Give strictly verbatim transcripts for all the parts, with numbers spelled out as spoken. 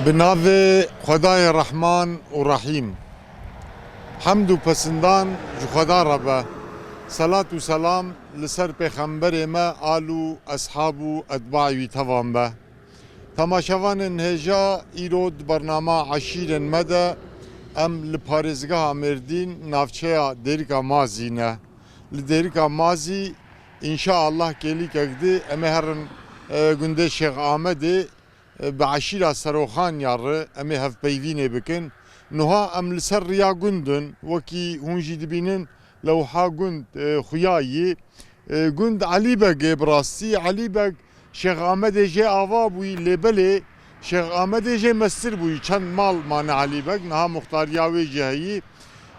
Bi navê Xwedayê Rehman û Rehîm. Hemd û pesindan ji Xweda re be. Selat û selam li ser Pêxemberê me, al û eshab û etbaê wî tevan be. Temaşevanên hêja, îro di bernama Eşîrên me de em li parêzgeha Mêrdîn, navçeya Dêrika Mazî ne. Li Dêrika Mazî, înşaallah kêlîkek di em ê herin, e, gundê Şêx Amedê, e, bi eşîra Seroxanya re em ê hevpeyvînê bikin. Niha em li ser riya gund in, wekî hûn jî dibînin, lewha gund, e, xuya yî. E, gund Elîbeg e bi rastî. Elîbeg Şêx Amedê jê ava bûyî, lê belê Şêx Amedê jê mestir bûyî. Çend mal mane Elîbeg, niha muxtariya wê jî heyî.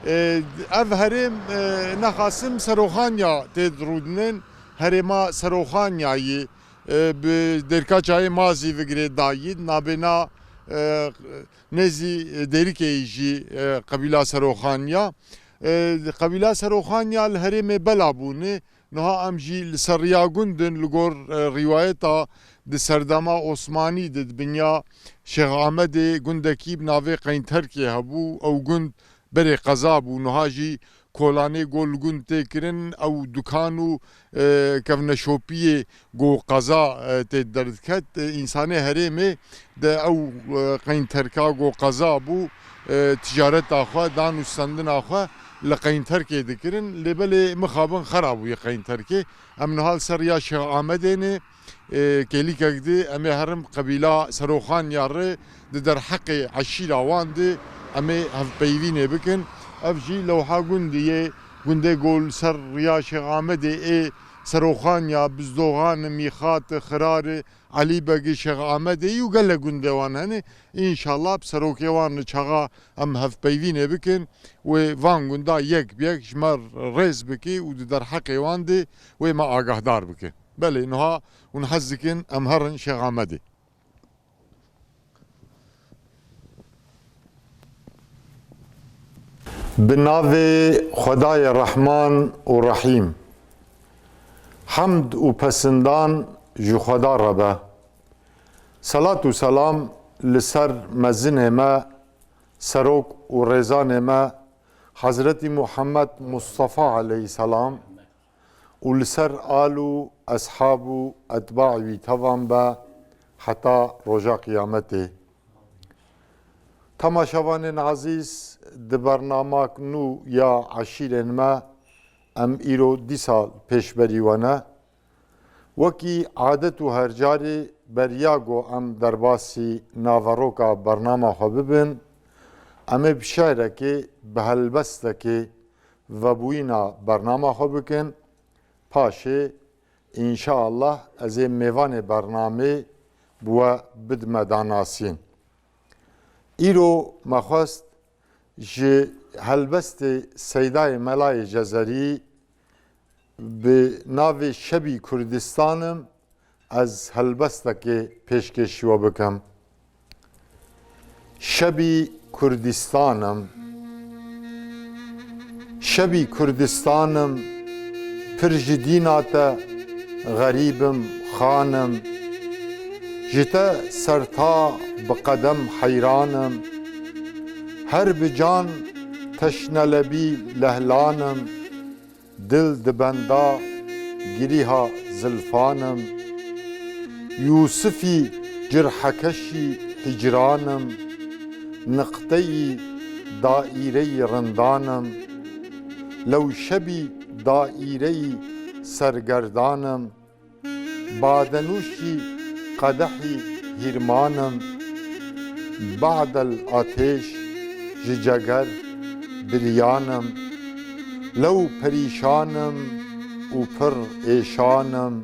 E, ev herêm, e, nexasim Seroxanya tê dirûdinin, herêma Seroxanya yî. E, bi Dêrika Çayê Mazî vigirê dayî, nabêna, e, nêzî Dêrikê jî, e, qebîla Seroxanya. E, qebîla Seroxanya li herêmê Bela bûne. Niha em jî li ser riya gund in, li gor, e, rîwayeta di serdema Osmanî de di binya Şêx Amedê gundekî bi navê Qeynterkê hebû. Ew gund berê qeza bû, niha jî kolanê go li gund tê kirin, ew dukan û, e, kevneşopiyê go qeza, e, tê derdiket. E, însanê herêmê de ew, e, Qeynterka go qeza bû, e, ticareta xwe, dan û stendina xwe li Qeynterkê dikirin. Lê belê mixabin xera bûye Qeynterkê. Em niha li ser riya Şêx Amedê ne, e, kêlîkek di em ê herin qebîla Seroxanya re di derheqê eşîra wan di em ê hevpeyvînê bikin. Ev jî lewha gundî yê, gundê go li ser riya Şêx Amedê ê Seroxanya, Bizdoxan, Mîxat, Xirar, Elîbegî, Şêx Amedê yî û gelek gundê wan hene. Înşallah bi serokê wan li çaxa em hevpeyvînê bikin. Wê van gunda yek bi yek ji me rêz bike û di derheqê wan de wê me agahdar bike. Belê, niha hûn hez dikin em herin Şêx Amedê. Bi navê Xwedayê Rehman û Rehîm. Hemd û pesindan ji Xweda re be. Selat û selam li ser mezinê me, serok û rêzanê me, Hezretî Muhammed Mustafa aleyhisselam û li ser al û eshab û etbaê wî tevan be heta roja qiyametê. Temaşevanên ezîz, di bernamak nû ya eşîrên me em îro dîsa pêşberî we ne. Wekî adet û her carê beriya ku em derbasî naveroka bernama xwe bibin, em ê bi şiirekê, bi helbestekê vebûyîna bernama xwe bikin. Paşê, înşaallah, ez ê mêvanê bernamê bi we bidime danasîn. Îro me xwest ji helbestê Seydayê Melayê Cezerî bi navê Şebî Kurdistanim ez helbestekê pêşkêşî we bikim. Şebî Kurdistanim. Şebî Kurdistanim, pir ji dîna te xerîb im, xan im. Ji te serta bi qedem heyran im. Her bi can teşnelebî lehlan im. Dil di benda girîha zilfan im. Yûsifî cirhekeşî hicran im. Niqteyî daîreyî rindan im. Lewşebî daîreyî sergerdan im. Badenûşî qedehî hîrman im. Badel atêş ji ceger biriyan im. Lew perîşan im û pir êşan im.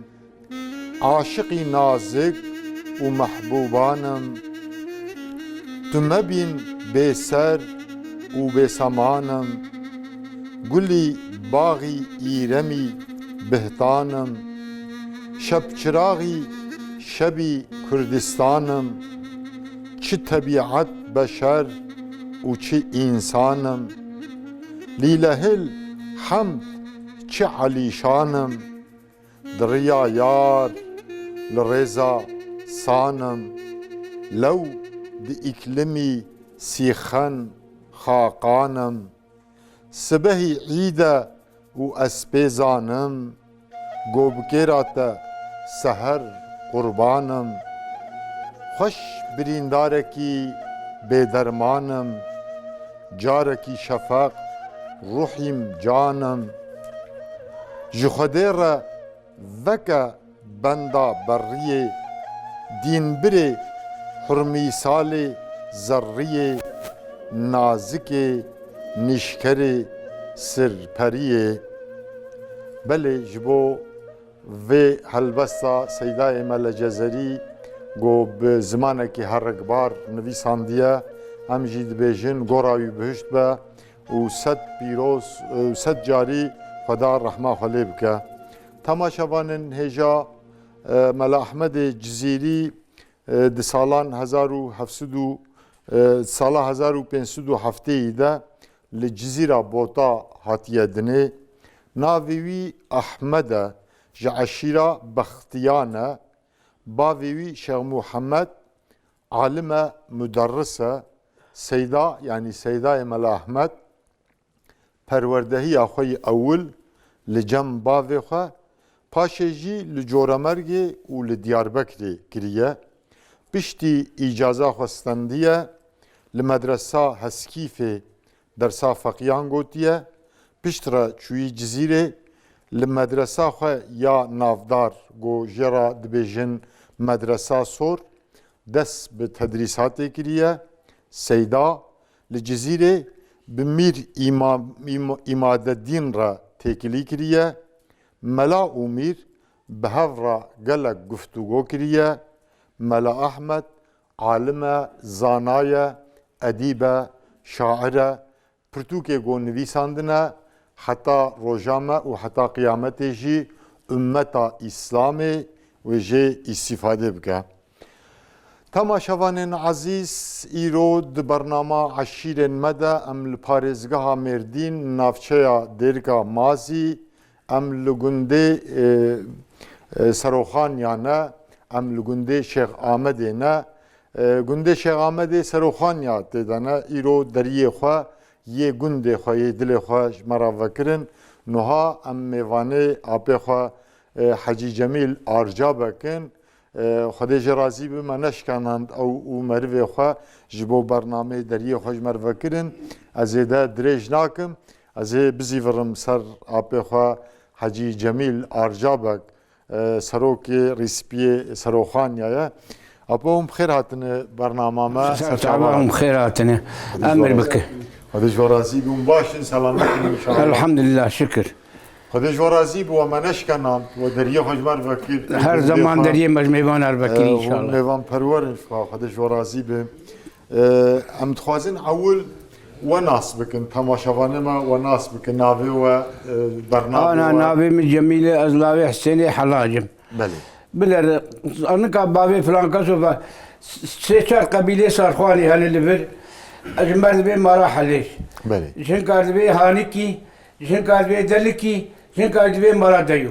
Aşiqî nazik û mehbûban im. Tu mebîn bêser û bêseman im. Gulî baxî Îremî bihtan im. Şepçiraxî şebî Kurdistan im. Çi tebîet beşer û çi însan im. Lîlehil hemd çi elîşan im. Di riya yar li rêza san im. Lew di îklimî sîxen xaqan im. Sibehî îd e û ez pê zanim, gobkêra te seher qurban im. Xweş birîndarekî bêderman im, carekî şefeq ruhîm can im. Ji Xwedê re veke benda berriyê, dînbirê hurmîsalê zerriyê, nazikê nîşkerê sirperiyê. Belê ji bo vê helbesta Seydayê me li Cezerî ku bi zimanekî herikbar nivîsandiye, em jî dibêjin gora wî bihişt be û sed pîroz û sed carî Xweda rehma xwe lê bike. Temaşevanên hêja, e, Mela Ehmedê Cizîrî, e, di salan hezar û heft sed û, e, sala hezar û pênc sed û heftê de li Cizîra Bota hatiye dinê. Navê wî Ehmed e, ji eşîra Bextiyan e. Bavê wî Şêx Muhammed alim e, muderris e. Seyda, yanî Seydayê Mela Ehmed, perwerdehiya xwe yî ewil li cem bavê xwe, paşê jî li Coremergê û li Diyarbekirê kiriye. Piştî îcaza xwe stendiye, li medresa Heskîfê dersa feqiyan gotiye, piştre çûyî Cizîrê, li medresa xwe ya navdar, ku jê re dibêjin Medresa Sor, dest bi tedrîsatê kiriye. Seyda li Cizîrê bi Mîr Îma-, Îma-, Îmadeddîn re têkilî kiriye. Mela û Mîr bi hev re gelek guftûgo kiriye. Mela Ehmed alim e, zana ye, edîb e, şair e. Pirtûkê ku nivîsandine, heta roja me û heta qiyametê jî ummeta Îslamê wê jê îstîfade bike. Temaşevanên ezîz, îro di bernama Eşîrên me de em li parêzgeha Mêrdîn, navçeya Dêrika Mazî, em li gundê, e, e, Seroxanya ne, em li gundê Şêx Amedê ne. E, gundê Şêx Amedê Seroxanya tê de ne. Îro deriyê xwe yê gundê xwe, yê dilê xwe ji me re vekirin. Nuha em mêvanê apê xwe, e, Hecî Cemîl Arcabek in. E, Xwedê jê razî be, me neşkenand ew û merivê xwe ji bo bernameyê deriyê xwe ji me re vekirin. Ez zêde dirêj nakim. Ez ê bizîvirim ser apê xwe Hecî Cemîl Arcabek, e, serokê Rîspiyê Seroxanya ye. Apo hûn bi xêr hatine bernama me. Ser çava hûn bi xêr hatine. Emir bike. Xwedê ji we razî be, hûn baş in, selamet in înşallah. Elhamdulillah, şikir. Xwedê ji we razî be, we me neşkenand, we deriyê xwe ji me re vekir. Her zaman deriyê me ji mêvan re vekir, e, înşallah. Mêvanperwer in ji xwe, Xwedê ji we razî be. E, em dixwazin ewil we nas bikin, temaşevanê me we nas bikin, navê we, e, bernavê we. Ana, navê min Cemîl e, ez lawê Hisênê Helaj im. Belê. Bilere, nika bavê filan keso ve sê çar qebîlê Sarxwanî hene li vir. Ji me re dibê mala Helêj. Belê. Jinka dibê Hanikî, jinka dibê Delikî, jinka dibê mala Deyo.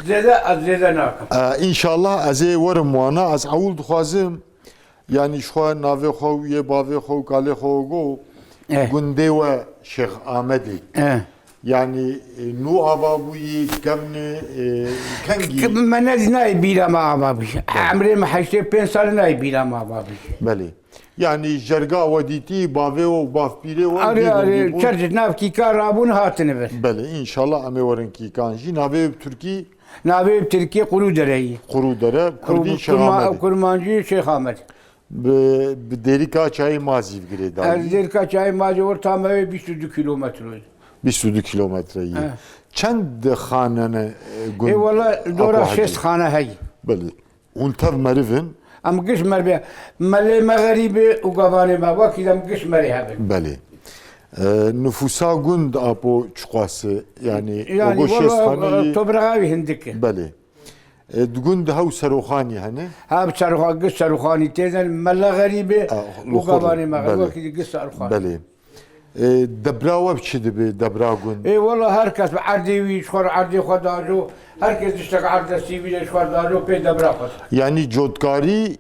Zêde, ez zêde nakim. E, înşallah ez ê werim wana. Ez ewil dixwazim, yanî ji xwe navê xwe û yê bavê xwe û kalê xwe go, eh, gundê we Şêx Amedê. Eh. Yanî, e, nû ava bûyî, kevni, e, kengî? Ke-, me ne, nayê bîra me ava bûyî. Belê. Emrê me heştê pênc sal e, nayê bîra me ava bûyî. Belê. Yanî jerga we dîtî, bavê we û bavpîrê we. Arê, arê, çer ji nav kîka rabûn hatine vir. Belê, înşallah em ê werin kîkan jî. Navê bi tirkî? Navê bi tirkî Qurûdere yî. Qurûdere, kurdî Şêx Amedê. Kurmancî Şêx Amedê. Bi, bi Dêrika Çayê Mazî girêdayî. Ez Dêrika Çayê Mazî orta me wê bîst û du kilometre ye. Bîst û du kilometre ye. He. Çend xane ne, e, gund? Ê wela dora şêst xane heye. Belê. Hûn tev meriv in? Em giş meriv in. Melê me xerîb e û gavanê me. Wekî em giş merê hev in. Belê. E, nifûsa gund apo çiqas e? Yanî, yanî, ogo şêst xane ye. Toprağa wî hindik e. Belê. E, di gund hew Seroxanî hene? Ha, bi Seroxa-, giş Seroxanî tê de, Mela Xerîbê û gavanê me, belê. Wekî di giş Seroxanî. Belê. E, debra we bi çi dibe, debra gund? Ê, wela her kes bi erdê wî, ji xwe re erdê xwe dajo, her kes tiştek erdestî wî de ji xwe dajo, pê debra xwe. Yanî cotkarî,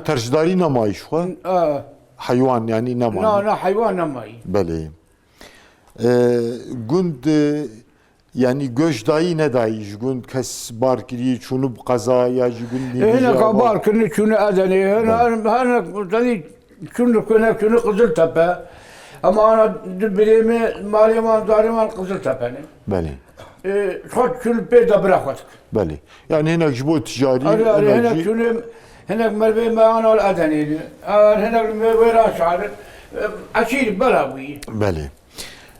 tercdarî nema ji xwe? Ha. Heywan, yanî, nemayî. Na, na, heywan nemayî. Belê. E, gund, e, yanî, göç dayî nedayî ji gund, kes bar kirî, çûnû bi qeza ya ji gund nîvî. Hinek bar kirinî, çûnû Edenê. Hinek, hinek, tenî çûnû, hinek çûnû Qiziltepe. Ama ana di birê me, malê wan, darê wan Qiziltepe ne. Belê. E, xwe çûnû pê de bira xwe dik. Belê. Yani hinek ji bo ticarî, Arê, arê, hinek hinek jî çûnû, hinek mervê me ana li Edenê ne. Hinek li me wêran şarin. E, eşîr bela bûyî. Belê.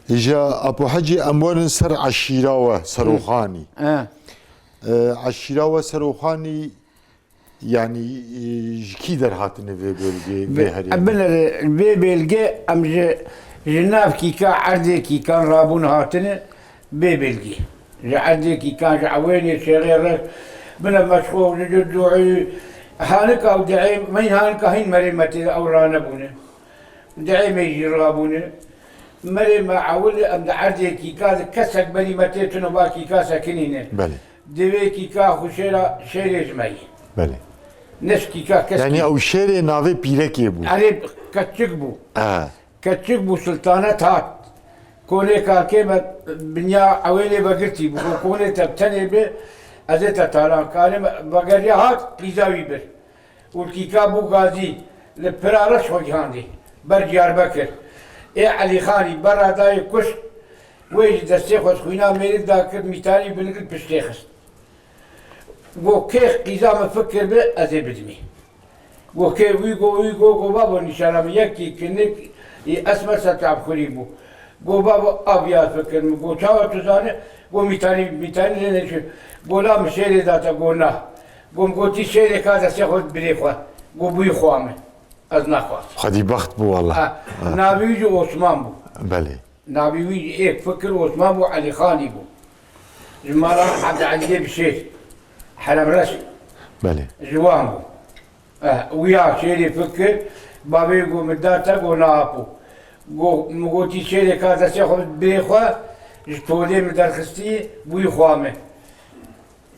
Îja Apo Hecî, em werin ser eşîra we, Seroxanî. He. E, eşîra we Seroxanî, yanî, e, ji kî derhatine vê belgê, vê herêmê? Binêre, vê belgê em ji, ji nav kîka, erdê kîkan rabûn hatine vê belgê. Ji erdê kîkan, ji ewênê şêrê re, bine meşxo, ji, ji duî, hanika û diê, min hanika hîn merê me tê ew ranebûne. Diê me jî rabûne. Merê me ewil em di erdê kîka de kesek berî me tê tune ba kîka sekinîne. Belê. Divê kîka xwe şêra şêrê ji me yî. Belê. Neş kîka kes. Yani ew şêrê navê pîrekê bû. Erê keçik bû. Ha. Keçik bû, siltanet hat. Konê kalkê me binya ewênê vegirtî bû. Konê te tenê bi, ez ê te talan karim, vegeriya hat, qîza wî bir. Û kîka bû gazî, li pira reş xwe gihandî ber Diyarbekir. Ê Elîxanî berra dayê kuşt, wê ji destê xwe xwîna mêrik dakir, mîtanî binigir piştê xist. Go kê qîza min fikir bi, ez ê bidimî. Go kê wî go, wî go, go babo nîşana min yekî kinik ê esmer setabxurî bû. Go babo aviya fikir min. Go çawa tu zanî? Go mîtanî, mîtanî lê neçû. Go la min şêrê da te, go na. Go min gotî şêrê ka destê xwe birê xwe. Go bûyî xwa min. Ez naxwazim. Xwedî bext bû walla. Ha, ha. Navê wî jî Osman bû. Belê. Navê wî jî êk fikir Osman bû, Elîxanî bû. Ji mala Ebdî Elî Bişêr. Heremreş. Belê. Ji wan bû. Eh, wiya şêrê fikir, bavê go min da te, go na apo. Go, min gotî şêrê ka destê xwe bê xwe, ji tolê min derxistî, bûyî xwa min.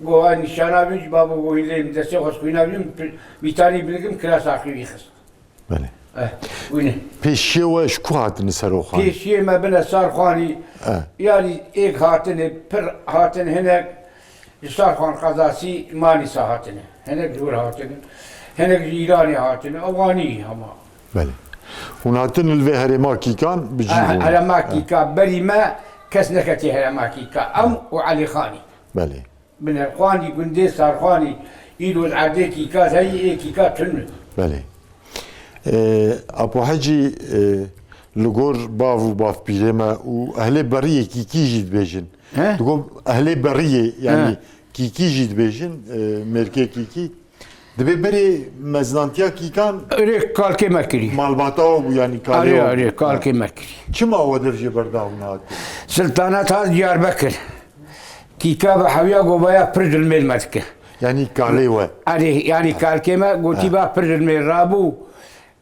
Go, a nîşana wî ji babo go hîlê min destê xwe xwîna wî, min pi-, mîtanî binigim, kira saxî wî xist. Belê. Eh, wîne. Pêşiyê we ji ku hatine Seroxanî? Pêşiyê me bine Sarxanî, Eh. yanî êk hatine, pir hatin hinek, Ji Sarxan qezasî Manîsa hatine. Hinek ji wir hatine. Hinek ji Îranê hatine. Ewanî hema. Belê. Hûn hatin li vê herêma Kîkan bi cî Ah, bûn. herêma Eh. Kîka berî me kes neketî herêma Kîka. Em û Elîxanî. Belê. Binerxanî, gundê Sarxanî, îro li erdê Kîka heyî, ê Kîka tune. Belê. Ee, Apo Hecî, e, li gor bav û bavpîrê me û ehlê beriyê Kîkî jî dibêjin. He? Digo ehlê beriyê, yani He. Kîkî jî dibêjin, e, mêrkê Kîkî. Dibê berê mezinantiya Kîkan Erê kalkê me kirî. malbata we bû, yani kalê Erê, we bû. erê, kalkê Ha. me kirî. Çima we dev jê berda hûn hatin? Siltanet hat Diyarbekir. Kîka bi hewiya govaya pir dilmêl me dike. Yani kalê we. Erê, yani kalkê me gotî Ha. ba pir dilmêl rabû.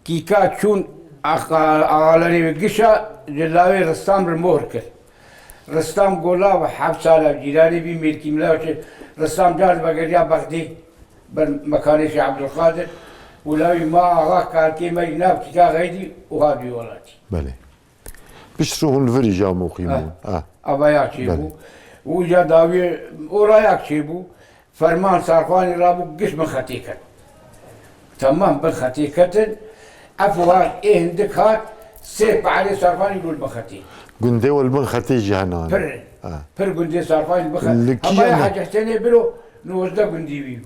Kîka çûn axa-, axalerê wê gişa ji lawê Ristam re mohr kir. Ristam go law heft sala cîranê bî mêrkî min law çi. Ristam car vegeriya Bexdê ber mekanê Şêx Ebdulqadir û lawî ma axa kalkê me jî nav kîka xeydî û hat wî welatî. Belê. Piştre hûn li vir îja muqîm Ha. bûn. Ha. Avaya çêbû. Belê. Û îja dawiyê orayak çêbû. Ferman Sarxanî rabû giş bin xetê ket. Temam bin xetê ketin. Ev war ê hindik hat, sê pe'lê Sarxanî rû li bin xetê. Gundê we li bin xetê jî hene. Pir. Ha. Pir gundê Sarxanî li bin xetê. Li kîjan Havaya ne- Hacî Husênê biro, nozdeh gundî wî.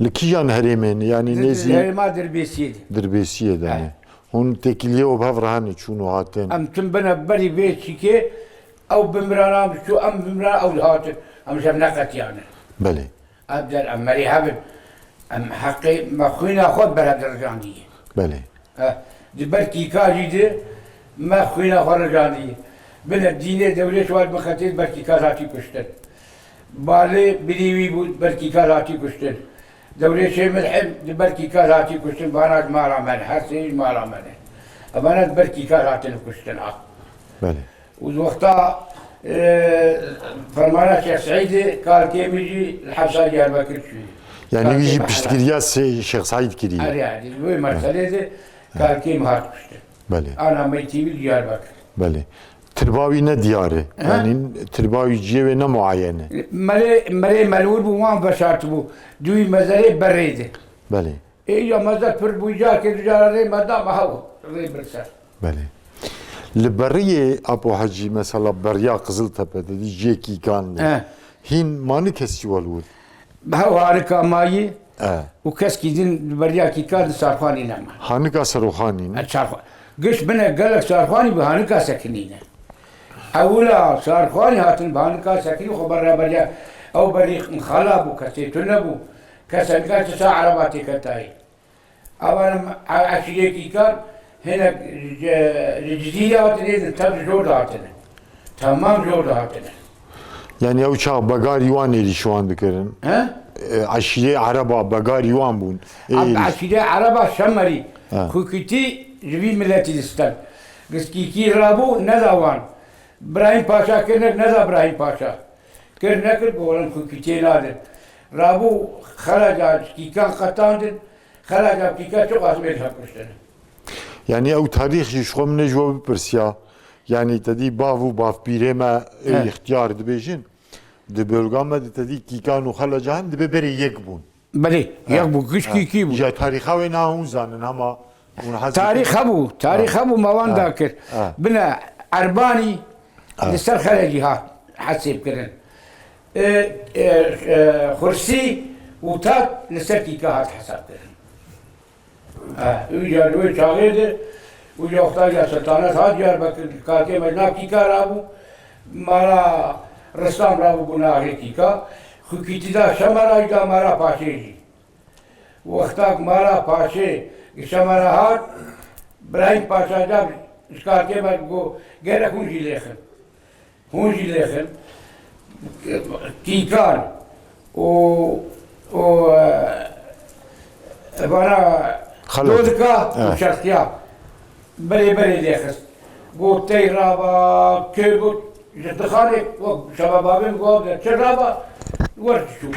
Li kîjan herêmê ne? Yani Di-, nêzî herêma Dirbêsiyê de. Dirbêsiyê de Ha. ne? Hûn têkiliyê we bi hev re hene çûn û hatin? Em tim bine berî vê çîkê, ew bimrana çû, em bimrana ew dihatin. Em ji hev neqetiyane. Belê. Ev der em merî hebin. Em heqê me xwîna xwe ber hev dirijandî. Belê. Eh, di ber Kîka jî de me xwîna xwe rijandî. Bine dînê Dewlêt Şewal bin Xetê di ber Kîka hatî kuştin. Balê birî wî bû, di ber Kîka hatî kuştin. Dewlêt Şêx Milhim di ber Kîka hatî kuştin. Vana ji mala me ne. Her sê ji mala me ne. Evana di ber Kîka hatine kuştin ha. Belê. Û di wexta, e, fermana Şêx Seîdê kalkê min jî li hepsa Diyarbekir çûyî. Yani wî jî Kalkê piştgiriya se-, Şêx Seîd kiriye. Erê, erê, li wê merhelê de Kalkê min hat kuştin. Belê. Ana me tî wî Diyarbekir. Belê. Tirba wî ne diyar e. He? Yanî tirba wî cihê wê ne muayen e. Merê, merê melûl bû, wan veşartibû. Di wî mezerê berê de. Belê. Ê ya mezer pir bû, carkê du cara rê me da, me hew rê bir ser. Belê. Li beriyê Apo Hecî, mesela beriya Qiziltepe de, di cihê Kîkan de. He. Hîn mani kes jî welwil? Hew hanika mayî E. û keskî din li beriya Kîkan di Sarxanî nema. Hanika Serûxanî ne? E, Sarxan-, giş bine gelek Sarxanî bi hanika sekinîne. Ewila Sarxanî hatin bi hanika sekinî xwe berra beriya, ew berî xela bû, kesê tune bû. Kes nika çi sa ereba têketayî. Ewan e-, eşîrê Kîkan hinek ji, ji Cizîrê hatine, tev ji jor de hatine. Temam jor de hatine. Yanî ew çax begarî wan êrîş wan dikirin. He? E, eşîrê ereba begarî wan bûn. Ê Ab-, êrîş. Eşîrê ereba Şemerî. Ha. Kûkîtî ji vî miletî distem. Giskîkî rabû neda wan. Birahîm Paşa kir nek neda Birahîm Paşa. Kir nekir, gorin Kûkîtiyê nadin. Rabû Xelaca Kîkan qetandin. Xelaca Kîkan çiqas mêr hevkuştin. Yanî ew tarîx jî ji xwe min ê ji we bipirsiya. Yanî te dî bav û bavpîrê me ê He. ixtiyar dibêjin. Di bölga me de te dî Kîkan û Xelaca hem dibe berê yek bûn. Belê, Ha. yek bû, giş Ha. Kîkî bû. Ya tarîxa wê na hûn zanin hema hûn hez Tarîx dikin. hebû, tarîx Ha. hebû me wan Ha. da kir. Ha. Bine Erbanî Ha. li ser Xelecî hat hesêb kirin. E, e, e, Xursî û Tat li ser Kîka hat hesab kirin. Eh, û ya li wê çaxê de, û ya wexta ya Siltanet hat Diyarbekir, kalkê me nav Kîka rabû, mala Ristam rabû bû navê Kîka, Xûkîtî da Şemera, îda mala Paşê jî. Wexta ku mala Paşê Şemera hat, Birahîm Paşa da ji kalkê me got, gerek hûn jî lêxin. Hûn jî lêxin. Kîkan û, û, e, vana Xelal. Dozika û Evet. Şerqiya berê berê lêxist. Got tey raba, kê got, ji dixanê, wek şeva bavê min got, çi raba, wer çû.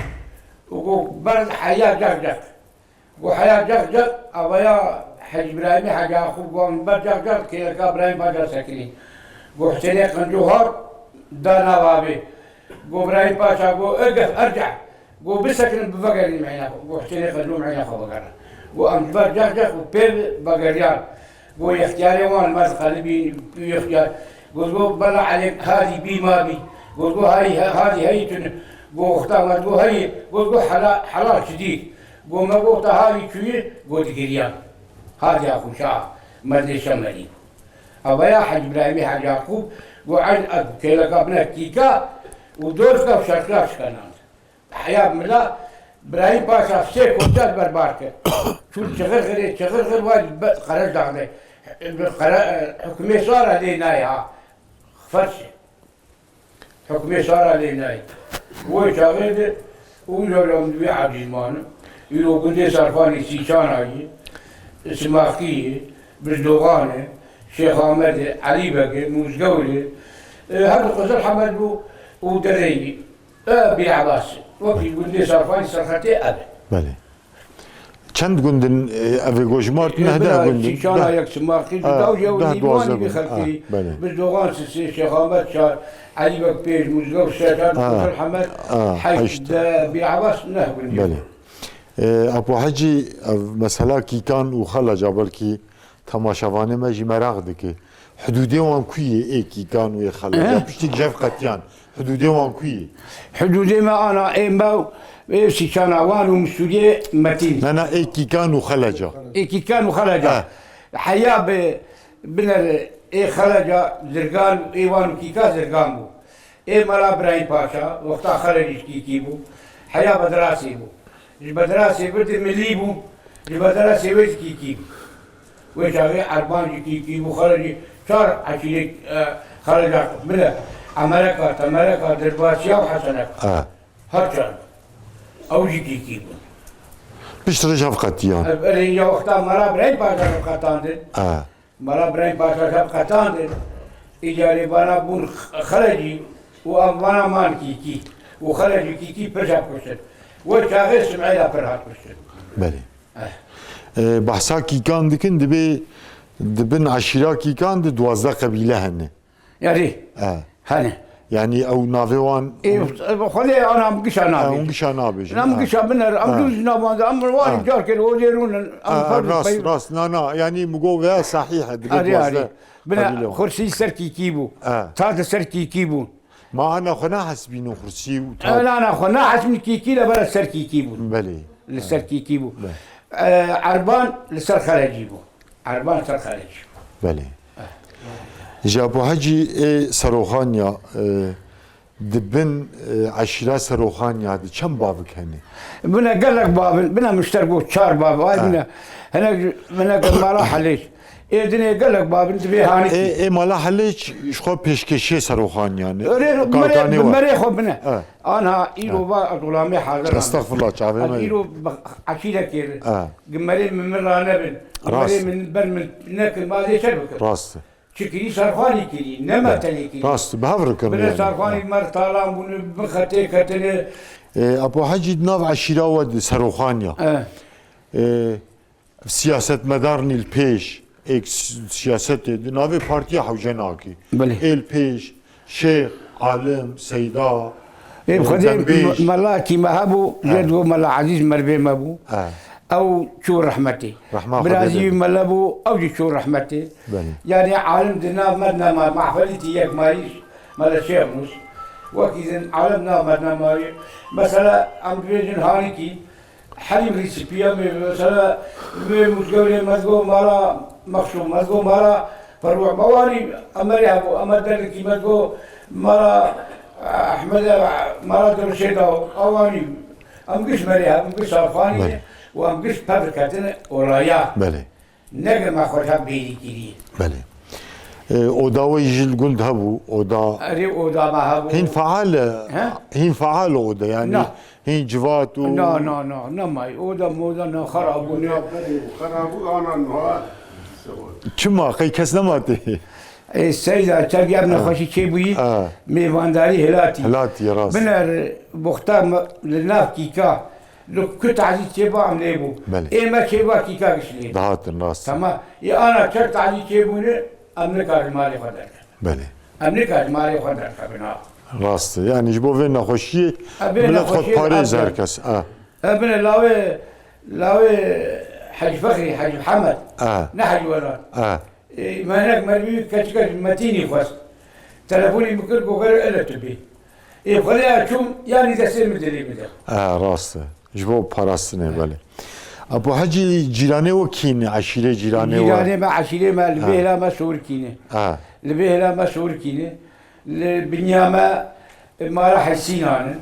Û got, ber heya cak cak. Got heya cak cak, avaya Hec Birahîmê, Hec Yaqûb got, ber cak cak, kêleka Birahîm Paşa sekinî. Got Husênê Qenco hat, da nav avê. Got Birahîm Paşa, got, "Irgif, erce." Got, "Bisekinin, bivegerîn meyna xwe." Got Husênê Qenco meyna xwe vegere. Got, "Em ji ber cak cak û pê vegeriyan." Got, "Yextiyarê wan li me diqelibî, yextiyar." Got, got, "Bela Elê, hadî bî ma bî." Got, got, "Hayî, he-, hadî heyî tune." Got, "Wexta me got heyî." Got, got, "Hela-, helal çi dî?" Got, "Me got te hadî çûyî." Got, digiriyan. Hadî ya xwe şa, merdê Şemerî. Avaya Hec Birahîmê, Hec Yaqûb, got, "Eyn ev kêleka bine Kîka û Dorka û Şerqiya şikenan." Heya mila Birahîm Paşa sê koçat berbar kir. Çû çixir xirê, çixir xir wa be-, Qereş daxne. Qere-, hukmê sara lê nayê ha. Ferş e. Hukmê sara lê nayê. Wê çaxê de û yolam wî ecîz mane. Îro gundê Serxanê Sîçana yê, Simaxî yê, Bizdoxan e, Şêx Amed e, Elî Beg e, Mûzgewr e. E, her du Qizil Hemed bû û dereyî. E, Bîr Ebas. Wekî gundê Serxanî serxetê ev e. Belê. Çend gund in, e, ev ê gojmart? E, Neh deh bira gund in. Çîçana Deh. Yek, Simaxî, Ha, Dudaw, Yew, deh, Nîvanî, duwazdeh bî gund. Xelkirî. Ha, belê. Bizdoxan, Sisê, Şêx Amed çar, Elî Beg pênc, Muzgew şeş, Ha, Qizil Hemed ha, heşt, heşt. De Bîr Ebas neh gund in. Belê. E, Apo Hecî, ev mesela Kîkan û Xeleca belkî temaşevanê me jî meraq dike. Hidûdê wan ku yê, ê Kîkan û ê Xeleca? Eh. Piştî cev qetiyan, hidûdê wan ku yê? Hidûdê me ana ê me û ê Sîçana wan û Misûriyê Metîn. Na, na, ê Kîkan û Xeleca. Ê Kîkan û Xeleca. Eh. Heya bi biner ê Xeleca Zirgan û ê wan û Kîka Zirgan bû. Ê mala Birahîm Paşa, wexta Xelecî ji Kîkî bû, heya Bedirasê bû. Ji Bedirasê vir di Milî bû, ji Bedirasê wê ji Kîkî bû. Wê çaxê Erban ji Kîkî bû, Xelecî, çar eşîrê, e, Xeleca bile, Emereka, Temereka, Dirbasiya û Heseneka. Ha. Her çar. Ew ji Kîkî bûn. Pişt re ji hev qetiyan. Ev, erê ya wexta mala Birahîm Paşa re qetandin. Ha. Mala Birahîm Paşa şev qetandin. Îcarê vana bûn Xelecî û em vana man Kîkî. Û Xelecî Kîkî pir şev kuştin. Wê çaxê Simêla pir hat kuştin. Belê. Eh. E, behsa Kîkan dikin, dibê di bin eşîra Kîkan de duwazdeh qebîle hene. Erê. E. Hene. Yanî ew navê wan Ê, Xwedê ana em gişa E, nabêjin. Hûn gişa nabêjin. Em E. gişa biner, em E. dûr jî nabandin, em warî E. carkê li Ozêrûn in, em E, pir rast, peyv- rast. Na, na, yanî min got veya sahîh e, dibê Erê, duwazdeh erê. Bine qebîle wan. Xursî ser Kîkî bû. E. Tat li ser Kîkî bû. Ma ana xwe nahesibînin xursî û tat. Ana, ana xwe nahesibînin kîkî le bere ser kîkî bûn. Belê. Li ser kîkî bû. Belê. E, Erban li ser xelecî bû. Erban ser xelecî bû. Belê. Ji Apo Hecî ê Seroxanya, e, di bin, e, eşîra Seroxanya de çend bavik hene? Bine gelek bavin, bine mişter bû çar bav. Ay Ha. bine, hinek, hinek mala Helêç. Ê dinê gelek babin dibê hanikî. Ê, ê mala Helêç ji xwe pêşkêşiyê Seroxaniyan e. Öyle Kalkanê bi wa. merê xwe bine. E. Anha îro E. va ez xulamê hazir am. Estexfirullah, çavê Ez me. îro bi eşîrekê re. E. Gi merê min min ranebin. Rast. Merê min ber min nekin, ma ez ê çer bikim. Rast. Çi kirî Serxanî kirî, ne me tenê kirî. Rast, bi hev re kirin Bine yani. Serxanî mer talan bûne, bi xetê ketine. E, Apo Hecî di nav eşîra we de Seroxanya. E. E, Siyasetmedarnî li pêş, êk si-, siyasetê di navê Partiya Hewce nake. Belê. Ê li pêş, Şêx, Alim, Seyda, Ê, e, Xwedê Dembêj. me-, mela kî me hebû, Ha. jê digo mela Ezîz mervê me bû. Ha. Ew çû rehmetê. Rehma Xwedê Birazî bê. mele bû, ew jî çû rehmetê. Belê. Yani alim di nav me nema, mahfelî tî yek mayîş, mela Şêx Mus. Wekî din alim nav me nemayî. Mesela, em dibêjin hanikî, Helîm Rîsîpiya me, mesela, me Mûzgewrê me digo mala Mexsûm, me digo mala Ferû. Me wanî, Emerê hebû, Emer Derlikî me digo mala Ehmedê, mala Dirişê da, ew wanî. Em giş merê hebû, em giş Serxanî Belê. û em giş pir diketine olaya. Belê. Ne ge me xwe hev bêrî kirî. Belê. E, oda we jî li gund hebû, oda Erê oda me hebû. Hîn faal e, He? hîn faal e oda, yani Na. hîn civat û Na, na, na, nemayî. Oda moda na xera bûne. Xera bû, ana niha. Çima? Qey kes nema tê? Ê, Seyda, çergî ev Ha. nexweşî çêbûyî, Ha. mêvandarî hilatî. Hilatî, rast. Biner, boxta me, li nav kîka, li ku tazî çêba em lê bû. Belê. Ê me çêba kîka giş lê. Dihatin, rast. Tamam. Ê ana çer tazî çêbûne, em nikarin malê xwe derkevin. Belê. Em nikarin malê xwe derkevin, ha. Rast e. Yani ji bo vê nexweşiyê E, vê milet xwe nexweşiyê diparêz ev her kes. Ha. E, bine lawê, lawê Hecî Fexrî, Hecî Mihemed. Ha. Ne Hecî Welat. Ha. Ê, me hinek merivî keçika ji Metînî xwest. Telefonî min kir, got, "Were ele tu bê." Ê, Xwedê ya çûm, yanî destê min dilê min de. Ha, rast e. Ji bo parastinê, belê. Apo Hecî, cîranê we kî ne? Eşîrê cîranê we? Cîranê me, eşîrê me, li Ha. bêhla me Sorkî ne. Ha. Li bêhla me Sorkî ne. Li binya me, e, mala Hesînan in.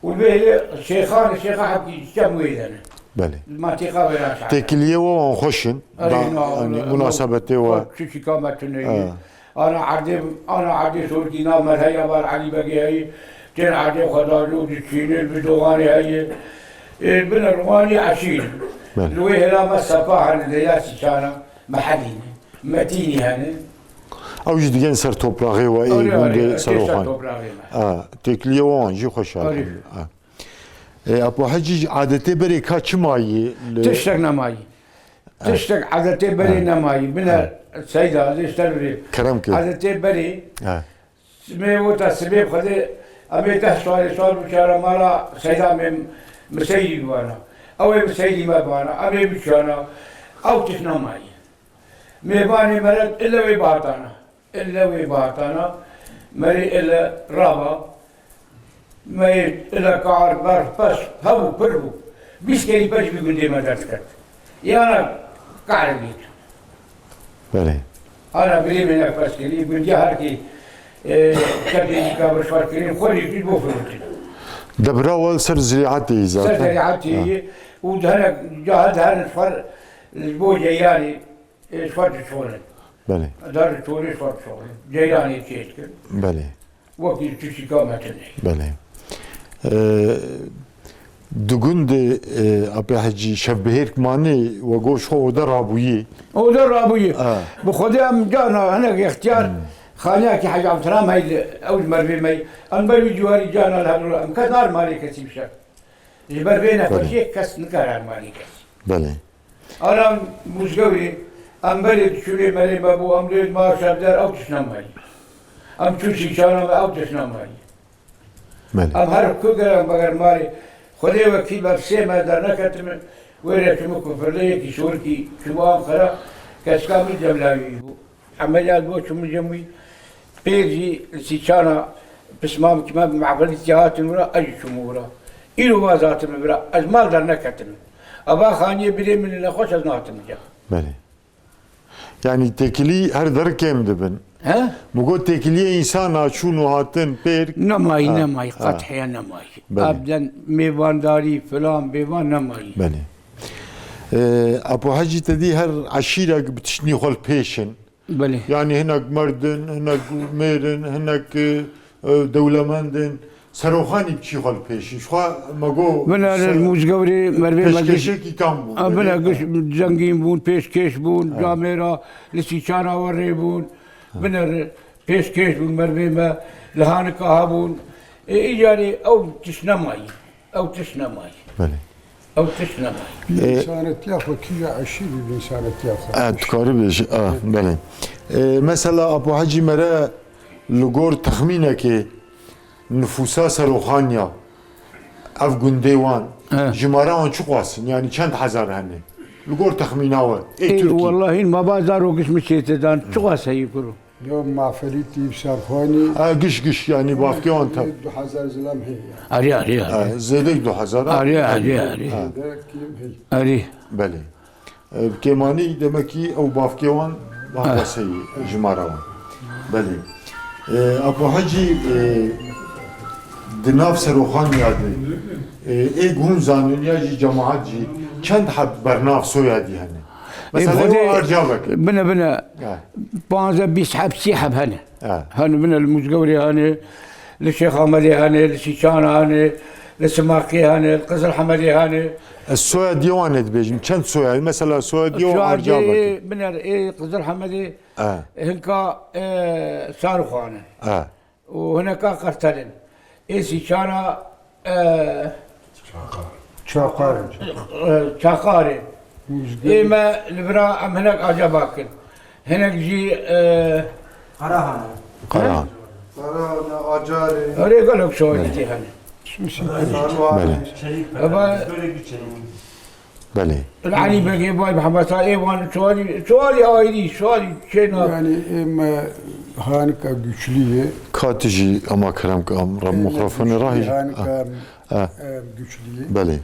Û li bêhla Şêxan, Şêxa hepkî çem wê de ne. Belê. Mantîqa wêran şehre. Têkiliyê we wan xweş in. Erê, Da, na, yanî na, munasebetê we. Çi çîka me tune ye. Ha. Ana erdê, ana erdê Sorkî nav me heye, bar Elî Begê heye. Tên erdê xwe dajû diçîne, bi doxanê heye. Ê, bine rumanî eşîr. Belê. Li wê hêla me sepa hene, leyla sîçana, me hedîne. Metînî hene. Ew jî digên ser topraxê we, ê Erê, gundê erê, tê ser Seroxan. topraxê me. Ha, têkiliyê wan jî xweş Erê. hatin. Ha. E, Apo Hecî, adetê berê ka çi mayî li Tiştek nemayî. Evet. Tiştek adetê berê Evet. nemayî. Bine Evet. Seyda, ez ê ji te re bêjim. Kerem kir. Adetê berê, Evet. sibê wota sibê Xwedê, em ê deh salê sal biçara mala Seyda mê Miseydî bibana. Ew ê Miseydî me bibana. Em ê biçana. Ew tişt nemayî. Mêvanê me re ile wê bihatana. Ile wê bihatana, merê ile rava, me ile kar, berf, pes, hebû, pir bû. Bîst kerî pes bi gundê me derdiket. Yana kar dît. Belê. Ana birê me ne pes kirî, gundiya her kî, e, çepê dîka bi şfar kirî, xwe rî bo firotin. Debra we ser zirîatê yî Ser zaten. zirîatê Ha. yî û di hinek caha di herin şfar ji bo ceyranê. Ê, ji xwe dişorin. Belê. Dar çolê ji xwe dişorin. Ceyranê çêdikin. Belê. Wekî tu şîka me tune. Belê. Ee, di gundê, e, Apê Hecî şevbihêrk manê, we got ji xwe oda rabûyî. Oda rabûyî. Ha. Bi Xwedê em cana hinek extiyar, Hmm. xaniyakî Hecî Abdulselam heydi, ew ji mervê me yî. Em ber wî ciwarî cana li hev em kes nar malê kesî bi şev. Ji ber vê nexweşiyê Belê. kes nikare malê kesî. Belê. Anam Muzgewrê, em berê diçûnê merê me bû, em lê ma şevder ew tişt nemayî. Em çû Sîçana me ew tişt nemayî. Belê. Em her ku gerek me ger marê Xwedê wekîl be sê me derneketime, wê re çûme kufirleyekî şorkî çûbû Anqara, keska min cemlawî bû. Emeliyat bû çûme cem wî. Pêr jî li Sîçana pismamekî me bi mehfilî tê hatin wira, ez jî çûme wira. Îro vaz hatime vira, ez mal derneketim. Eva xaniyê birê min li nexweş ez nahatim ca. Belê. Yani têkilî her der kêm dibin. He? Mi got têkiliyê însana çûn û hatin pêr. Nemayî, Ha, nemayî, ha. Qet heya nemayî. Belê. Abden mêvandarî filan bêvan nemayî. Belê. Ee, Apo Hecî te dî her eşîrek bi tiştnî xwe li pêş in. Belê. Yani hinek merdin, hinek mêrin, hinek, e, e, dewlemendin. Seroxanî bi çî xwe li pêşî. Ji xwe me got Bine ser-, Mûzgewrê mervê me giş-, pêşkêşekî kam bû? A, bine Belê. giş-, zengîn bûn, pêşkêş bûn, Ha. camêra li Sîçana we rê bûn. Ha. Bine re-, pêşkêş bûn mervê me, li Hanika hebûn. Ê, îcarê ew tişt nemayî. Ew tişt nemayî. Belê. Ew tişt nemayî. Bi Ee, însanetiya xwe kîja eşîrî bi însanetiya xwe. E, tu karî bêjî, a, belê. E, mesela Apo Hecî mere li gor texmînekê nifûsa Seroxaniya ev gundê wan, E. jimara wan çiqas in? Yani çend hezar hene? Li gor texmîna we. Ê Ê, Tirkî. Wellahî ma ba zarok giş min çête dan. Çiqas heyî kuro? Yo, Mafelîtî, Serxanî. Ha, giş, giş, yani bavkê wan tam. Du hezar zilam heye yani. Arî, arî, arî. Ha, zêdek du hezar, ha? Arî, arî, arî. Ha. Zêdek kim heye. Arî. Belê. E, kêmanî demek ki ew bavkê wan Ha. bavkaseyî jimara wan. Belê. E, Apo Hecî, e, di nav Seroxaniya de, e, ê hûn zanin ya jî cemaat jî çend heb bernav soyadî hene? Mesela Ê, Xwedê o Arcabek. Bine, bine. Ha. Panzdeh bîst heb, sî heb hene. Ha. Hene bine li Mûzgewrê hene, li Şêx Amedê hene, li Sîçana hene, li Simaqiyê hene, li Qizil Hemedê hene. Ez soyadiyê wan ê dibêjim. Çend soyadî? Mesela soyadiyê wan Soyadiyê Arcabek. Bine ê Qizil Hemedê Ha. hinka, e, Sarixan in. Ha. Û hineka Qertel in. Ê Sîçana, e, Çaqar. e, Çaqar in. Muzgin. Ê me li vira em hinek Acabak in. Hinek jî, e, Qarahan. Qarahan. Qarahan, Acarê. Erê gelek soyadî tê hene. Sarwan. Belê. Çelik. Eva Böyle bir çelik. Belê. Elî Begê, Bay Mehemeta, ê wan çarî, çarî ayrî, çarî çêna. Yani ê me Hanika güçlü ye. Ka tu jî ama kerem ke em Ê me mikrofonu güçlü, rahî. Hanika, Ha. em, Ha. em, güçlü ye. Belê.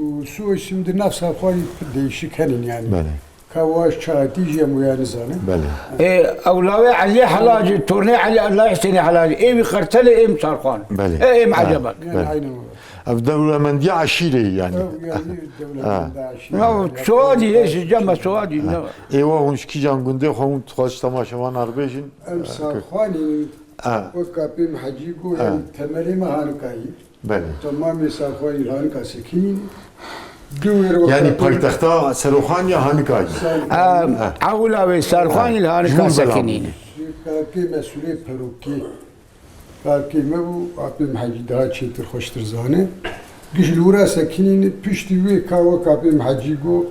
Û soy şimdi nefsa xwe değişik henin yani. Belê. Ka wa çatî jî em wê yani zanin. Belê. Ê, ewlawê Elî Helacî, tornê Elî, Elî Hüseyinê Helacî. Ê wî Qertelê, êm Sarxan. Belê. Ê, êm Ha. Acabak. Yani Belê. aynı o. Ev dewlemendiya eşîrê yani. Ew, yani, dewlemenda Ha. eşîrê. Ya, Yani, Suadî, eşîrê, hêşî cema Suadî, Ha. ne? Ê wa hûn ji kîjan gundê xwe hûn dixwaz temaşevan arbêjin? Em Sarxanî, Ha. wek kapê me Hecî got, Ha. yani temelê me Hanikayî. Belê. Temamê Sarxanî Hanika sekinîn. Dû wêr wek Yani kapê paytexta Seroxaniya Hanikayî. Sar- Em, Ha. Ewla wê Sarxanî Ha. li Hanika Ji bo sekinîn. Belê. Kapê me Sûrê Perokê. Karkê me bû, apê me Hecî daha çêtir xweştir zane. Giş li wira sekinîn, piştî wê ka wek apê me Hecî got,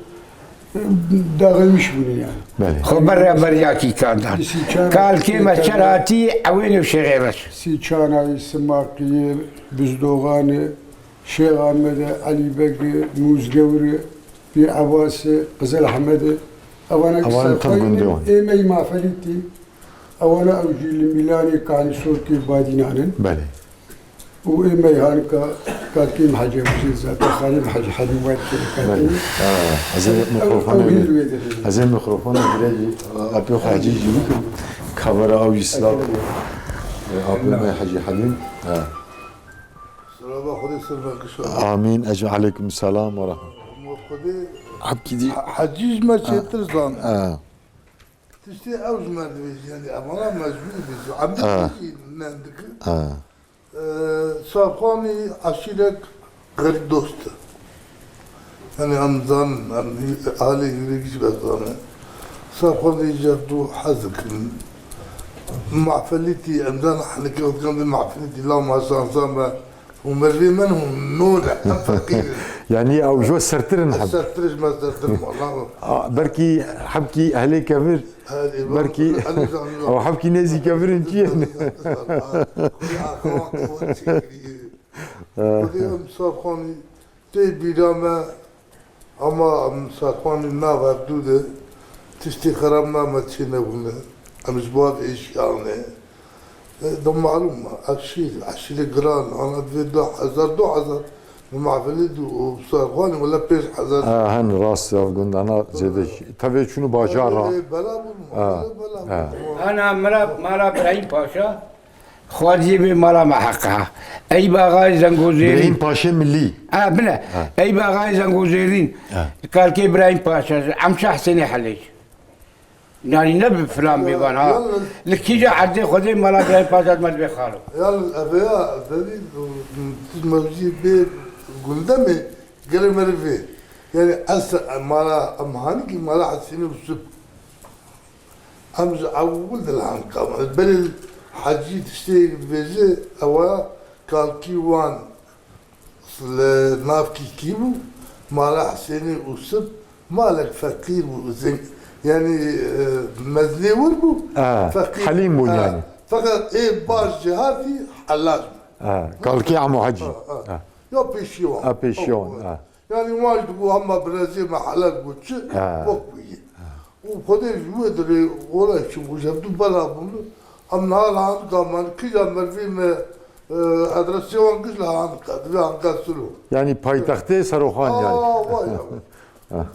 dağılmış bûne yani. Belê. Xwe berre beryakî kandan. Dîsî çar Kalkê me çer hatî, ewêne û Şêxê Reş. Sîçanayê, Simaqiyê, Bizdoxanê, Şêx Amedê, Elî Begê, Mûzgewrê, Pîr Ebasê, Qizil Ehmedê. Ewana ki Ewana tam serxweyî gundê wan. Ê me yî Mafelîtî. Ewana ew jî li Mîlanê Kanî Sorkê Badînan in. Belê. Û ê me Hanika Kalkê me Hecî Ebûzê zaten xalê me Hecî Helîm wayt kê Belê. Kalkê. Ha, ez ê Ew, mikrofonê ew hîl bi-, wê dirê. ez ê mikrofonê dirê jî, apê xwe Hecî jî bikim. Kamera ew jî silav. Belê. E, apê me Hecî Helîm. Ha. Selama Xwedê ser me kişa. Amîn. Ecmaîn. Aleyküm selam ve rahmet. Xwedê Hepkî dî. He-, Hecî ji me çêtir zan. Ha. Tiştê ew ji me dibêjî, yani, evana mecbûr dibêjî. Em Ha. dibêjî, ne dikir. Ha. Ee, Sarxanî eşîrek xerîb dost e. Yani, em zanin, em alê yûrê giş ve zanin. Sarxanî ji hev du hez dikin. Mafelîtî, em zanin, henekê wextan de mafelîtî, la maşansa me, Û merivê me hûn nû ne, em feqîr in. Yanî ew ji we sertir in heb. Sertir ji me sertir in, wala. A, belkî hebkî ehlê kevir, Hadi, belkî hadi canım. Ew hebkî nêzî kevir in çi ye? Xwedê em sarxanî tê bîra me, ama em sarxanî naverdû de tiştê xerab name çênebûne. Em ji bo ev êşiyane. E, da malûm e, ev şîr, eşîrê giran, ana divê du hezar, du hezar, bi mehfilê du û sarxanê wele pênc hezar. Ha, hin rast, ev gundana zêde jî. Tevê çûnû bajar ha. E, bela bûn, Ha. bela bûn. Ha. Ana mala, mala Birahîm Paşa, xwediyê bê mala me heq ha. Eyb Axayê Zengozêrîn. Birahîm Paşê Milî. Ha, bine. Ha. Eyb Axayê Zengozêrîn. Ha. Kalkê Birahîm Paşa, Emşa Hesênê Helêj. Yanî ne bi filan bêvan ha. Yalnız Li kîja erdê Xwedê mala Birahîm Paşa me dibê xalo. Yalnız eveya devî tu mevzî bê gundemê gere merivê. Yani ez mala em hanikî mala Hesînî Usip. Em ji ewil dilhanka me. Berê Hecî tiştê dibêje ewa kalkî wan. Li nav kî kî bû? Mala Hesênê Usip malek feqîr bû. Zeng-, yani, e, mezinê wir bû. Ha, Feqîr. Helîm bû Ha, yani. Feqîr ê baş jêhatî hellaj bû. Ha, kalkê Emo Hecî. Ha, ha. Ha. Ya pêşiya wan. Ha, pêşiya wan, ha. Yani wan ji bû hema birezê me helal bû çi? Ha. Wek bû yê. Û Xwedê ji wê dirê olay çi bû, ji hevdû bela bûn. Em niha li Hanika me, kîja merivê me, e, adresê wan giş li Hanika, divê Hanika Silo. Yani paytextê Seroxan yani. Aa, vay ya.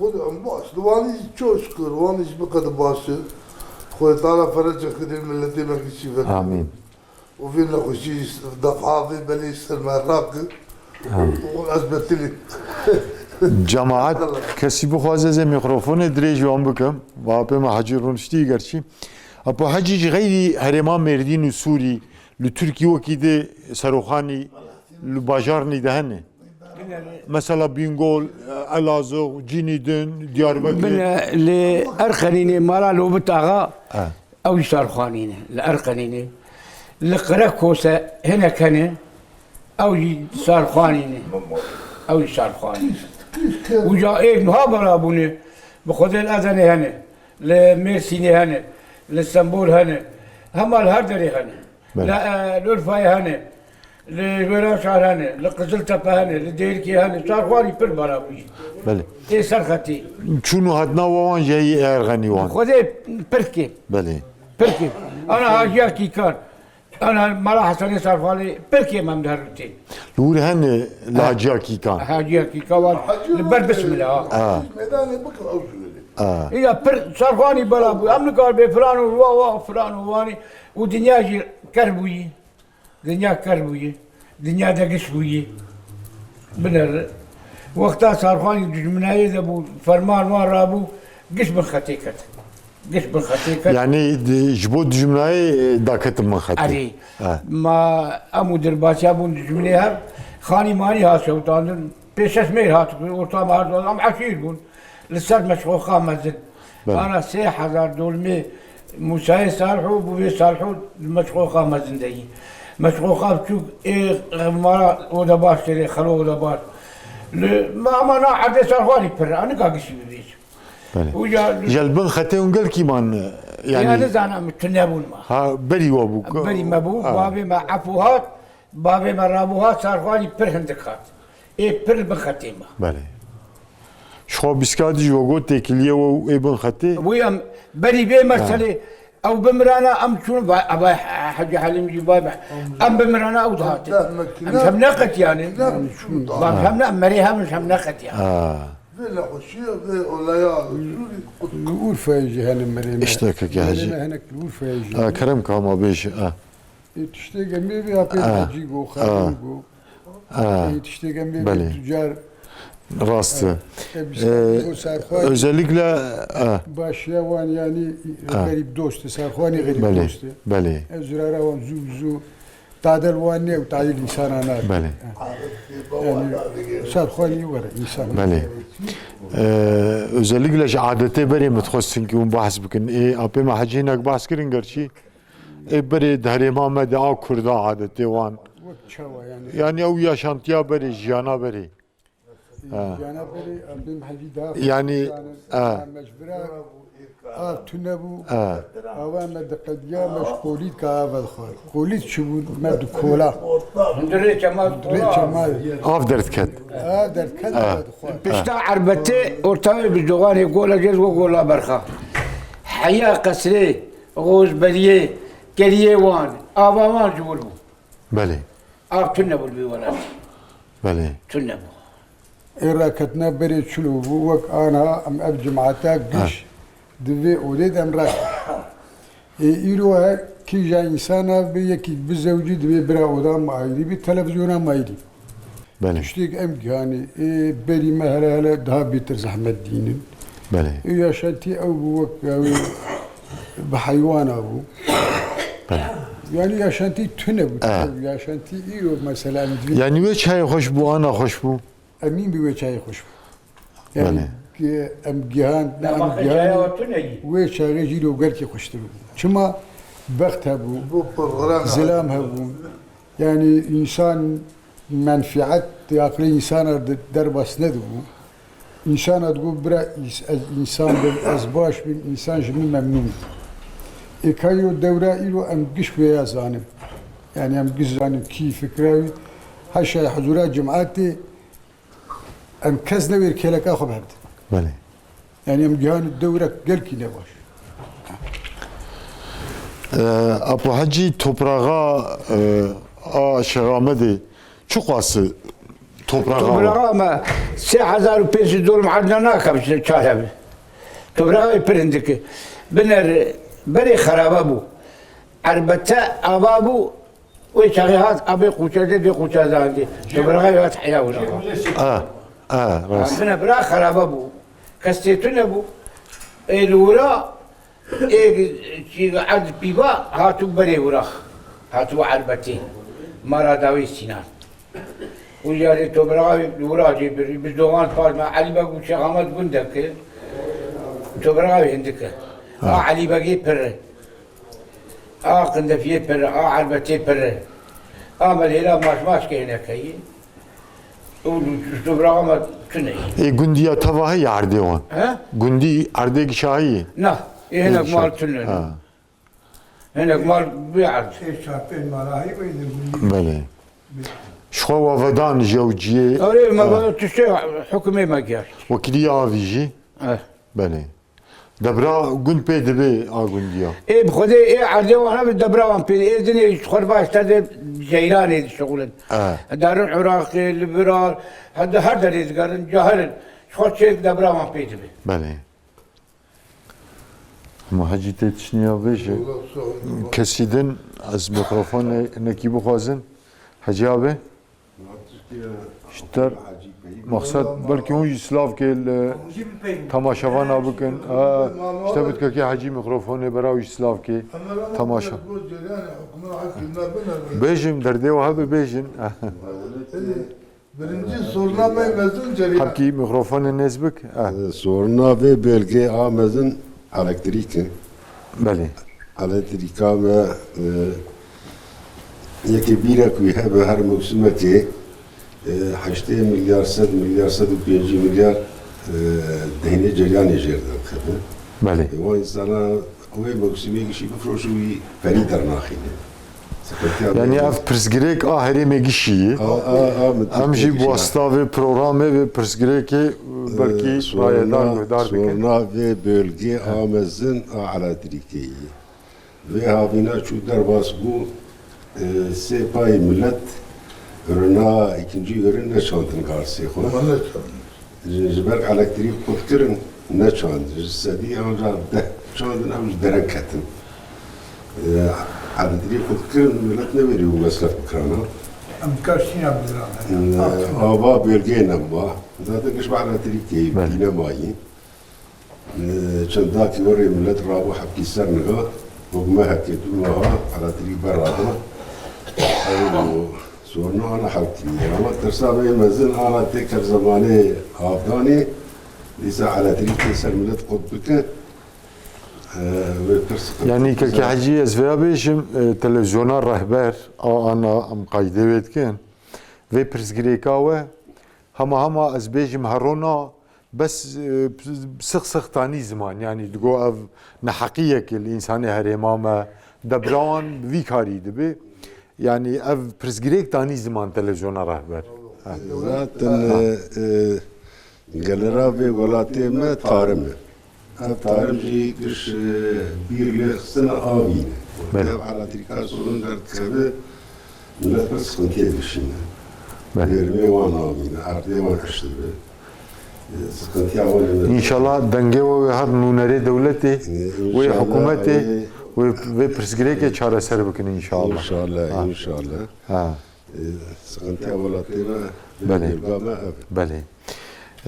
Xwedê em baş. Li Wanî çok şükür, Wanî ji min qet baş e. Xwedê Teala fereca xirê milletê me gişî vekir. Amîn. Û vê nexweşî defa vê belê ser me rake. Ha. Û ez betilî. Cemaat, kesî bixwaze ez ê mîkrofonê dirêj wan bikim. Va apê me Hecî rûniştî gerçî. Apo Hecî ji xeyrî herêma Mêrdîn û Sûrî li Tirkî wekî di Seroxanî li bajarnî de hene. Mesela Bîngol, Elazığ, Cînîdin, Diyarbekir. Bine li Erxenînê mala Lobit Axa. Ha. Ew jî Sarxanî ne, li Erqenî ne. Li Qerekose hinek hene, ew jî Sarxanî ne. Ew jî Sarxanî ne. Uca êk niha bela bûne, bi Xwedê li Edenê hene, li Mêrsînê hene, li Stenbol hene, hema li her derê hene. Belê. Li, e, li Urfayê hene, li Wêranşar hene, li Qiziltepe hene, li Dêrikê hene, Sarxanî pir bela bûye. Belê. Tê ser xetê. Çûn û hatina wan jî heyî Erxenî wan. Xwedê pir kêm. Belê. Pirkê. Ana Haciya Kîkan. Ana Mala Hesenê Sarxalê pirkê mem der rûtê. Li wir hene li Ha. Haciya Kîkan. Haciya Kîkan var. Li ber Bismillah. Ha. Medanê bikir ew jûrê. Ha. Ya pir Sarxanî bela bû. Em nikar bê filan û wa wa filan û wanî. Û dinya jî ker bûyî. Dinya ker bûyî, dinya de giş bûyî. Binêre. Wexta Sarxanî dijminayê de bû, ferman wan rabû, giş bin xetê ket. Giş bin xetê ket. Yani di, ji bo dijminayê, e, daketin bin xetê. Erê. Ha. Ma em û derbasiya bûn dijminê hev, xanî manî hat şewitandin, pê şeş mêr hat, orta me her em eşîr bûn. Li ser Meşxoxa mezin. Belê. Ana sê hezar dolmê Mûsayê Salhû, bûvê Salhû li Meşxoxa mezin de yî. Meşxoxa biçûk ê mala Odebaş têrê, Xelo Odebaş. Li ma, ama na erdê Salxanî pir, anika gişî bibêj. Belê. Uca Ji li bin xetê hûn gelkî man, e, yani. Ya nizanim, tu nebûn ma. Ha, berî we bû. Berî me bû, Ha. bavê me Efû hat, Bavê me rabû hat, Sarxanî pir hindik hat. Ê pir bin xetê me. Belê. Ji xwe bîska dî ji we got têkiliyê we û ê bin xetê? Wî em berî vê meselê ew bimirana em çûn va, eva Hecî Helîm jî va be. Em bimirana ew dihatin. Em hem neqetiyane. Em hem ne merê hem hem neqetiyane. Ha. Vê nexweşiya, vê olaya Sûrî qut. Li Urfayê jî hene merê me. İşte keke Merê Hecî. me hinek li Urfayê jî Ha, hene. Kerem kama bêje. Ha. Ê, tiştê gemê vê apê Ah. Hecî go, Ah. Xelîl go. Ah. Ê, tiştê gemê vê Belê. Tucar. Rast e. Ê, biz Ee, go Sarxanî. Özellikle, ah. Başya wan yani Ah. xerîb dost e, Sarxanî xerîb Belê. dost e. Belê. Ez zurara wan zû zû tadel wan ne û tayil insana ne. Belê. Yani Sarxanî were insan. Belê. Ee, özellikle ji adetê berê min dixwestin ki hûn behs bikin. Ê, apê me Hecî hinek behs kirin gerçî. Ê berê di herêma me de a Kurda adetê wan. Çawa yani? Yani ew yaşantiya berê, jiyana berê. Ha. Jiyana berê, em bêm hevî daha Yani, yani, ha. Mecbura av tune bû. Ha. Ava me diqediya, me ji kolîd ka av dixwar. Kolîd çi bû? Me di kola. Hundirê çema. Hundirê çema. Av derdiket. Av derdiket, ha, av dixwar. Pişta erbetê, ortawê bi doganê gola cez û gola berxa. Heya qesrê, xozberiyê, keriyê wan, ava wan ji wir bû. Belê. Av tune bû li wî welat. Belê. Tune bû. Ê raketina berê çilo bû, wek ana em ev cemaeta giş di vê odê de em rakin. Ê îro her kîja însana bi yekî bizewcî divê bira oda me ayrî bî, televizyona me ayrî. Belê. Tiştêk em gihanê, ê berî me hele hele daha bêtir zehmet dînin. Belê. Ê yaşantî ew bû wek ew bi heywana bû. Belê. Yani yaşantî tune bû. Evet. Yaşantî îro mesela em divê Yani wê çayê xweş bû, ana xweş bû? Emîn bi wê çayê xweş bû. Yani Belê. Em gihan, em gihan wê çayê jî lo gelkî xweştir bû. Çima bext hebû, zilam hebû. Yani insan menfiet aqlê insana de-, derbas nedibû. Insana digot, bira, ins-, ez insan bim, ez baş bim, insan ji min memnûn bû. Ê ka îro dewra îro em giş wêya zanin. Yani em giş zanin kî fikra wî. Heşa huzura cemaetê em kes newêr kêleka xwe bi hev didin. Belê. Yani em gihan dewrek gelkî ne baş. Ee, Apo Hecî, toprağa, e, a Şex Amedê çi qas toprağa Toprağa me sê hezar û pênc sed dolm erdna nakem çar hebe. Toprağa pir hindike. Biner berê xerabe bû. Erbete ava bû. Wê çaxê hat, abê quçe de, dê quçe de andî. Toprağa hat heya wira. A, a, rast. Bine bira xerabe bû. Kes tê tune bû. Ê li wira, ê çî erd pîva, hatû berê wira. Hatû erbetê. Mara dawê Sînan. Û yarê toprağa li wira jê bir, bi dogan paş me Elî Beg û Şêx Amed gundeke. Toprağa hindike. Ha. A Elî Begê pir. A qindefiyê pir, a erbetê pir. A melêla maş maş keyne keyî. Û ji dubra me tune. Ê gundiya teva heye erdê wan? He? Gundî erdê gişahî. Na, ê hinek mal tune. Ha. Hinek mal bi erd. Ê çar pênc mala heye weyne gundî. Belê. Ji xwe wavedan ji ew ciyê. Erê, me Ha. bana tiştê hukmê me giyaşt. Wekîlî avî jî. Eh. Belê. Debra gund pê dibe a gundiya. Ê bi Xwedê ê erdê wan hebe debra wan pê. Ê dinê xwe baş te de ceyranê dişixulin. E. Darin Iraqê, li Virar, hede her derê digerin, cahil in. Xwe çêk debra wan pê dibe. Belê. Hema Hecî tê tiştiniya bêje. Kesî din ez mikrofonê nekî bixwazin. Hecî abi. Ji te re mexsed belkî hûn jî silavkê li temaşevana bikin. Ha, ji te bi dikekê Hecî mîkrofonê bera wî silavkê temaşe. Bêjim, derdê we hebe bêjin. Birinci soruna me mezin cerî. Hemkî mîkrofonê nêz bik. Eh. Soruna vê belgê a mezin elektrîk e. Belê. Elektrîka me, e, yekê bîrek wî hebe her mewsimekê, e, heştê milyar, sed milyar, sed û pêncî milyar, e, deynê ceryanê jêr derdixe. Belê. E, wan însana wê mewsimê gişî bifroşin wî perî dernaxîne. Yanî ev pirsgirêk a herêmê gişî ye. A, a, a, min Em jî bi wasta vê programê, vê pirsgirêkê belkî rayedar guhdar bikin. Sorna vê bölgê a mezin a elektrîkê ye. Vê havîna çû derbas bû, e, sê payê millet rina îkincî ürün neçandin garsê xwe. Ji, ji ber elektrîk qut kirin, neçand. Ji sedî anca deh çandin, ew ji dere ketin. E, elektrîk qut kirin, millet newêrî bû mesref bikirana. Em kaştîna bidirane. E, ava bölgê nema. Zaten giş bi elektrîkê Belê. Bîne mayî. E, çendakî werê millet rabû hepkî ser niha, hukme heke du meha elektrîk berada. Ew sorna ana hel kiriye. Ama tirsa me mezin ana tê ker zemanê avdanê, dîsa elektrîk tê ser millet qut bike. Ee, ve pirs Yani Kekê Hecî, ez vêya bêjim, e, televizyona Rehber, a ana em qaydê wê dikin. Vê pirsgirêka we, hema hema ez bêjim herona, bes, e, six six tanî ziman, yani digo ev neheqiyek li însanê herêma me, de bira wan bi vî karî dibe. Yani ev pirsgirêk tanî ziman televizyona Rehber. Ha. Zaten, e, e, gelera vê welatê me tarim e. Ev tarim jî giş, e, bîr lê xistina avî ne. Belê. Ev elektrîka sorun derdikeve, millet pir sıkıntıya dişîne. Belê. Gêrmê wan avî ne, erdê wan eş dibe. E, sıkıntıya wan ne. İnşallah dengê we wê her nûnerê dewletê, E, wê inşallah, hikûmetê, e, wê, wê pirsgirêkê çareser bikin inşallah. İnşallah, Ha. inşallah. Ha. E, sıkıntıya welatê me, Belê. bêrga me ev. Belê.